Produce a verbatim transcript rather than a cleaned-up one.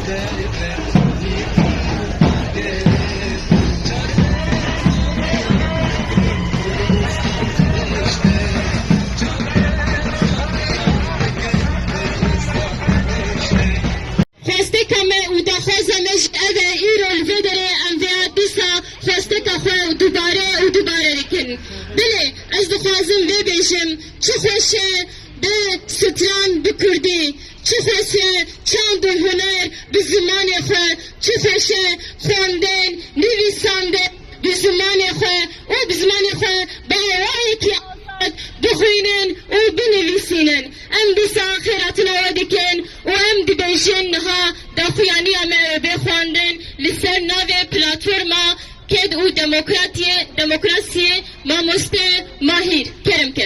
Xwesteka me û daxwaza me jî ev e, îro li vê derê em vêya dîsa xwesteka xwe dubare û dubare dikin. Belê, ez dixwazim vê bêjim, çi xweş e bi stran bi kurdî, çi xweş e çand û huner bi zimanê xwe, çi xweş e xwendin, nivîsandin bi zimanê xwe û bi zimanê xwe bi awayekî azad bixwînin û binivîsînin. Em dîsa xêratina we dikin û em dibêjin niha daxuyaniya me bê xwendin li ser navê platforma Ked û Demokratiyê, Demokrasiyê Mamoste Mahîr. Kerem ke.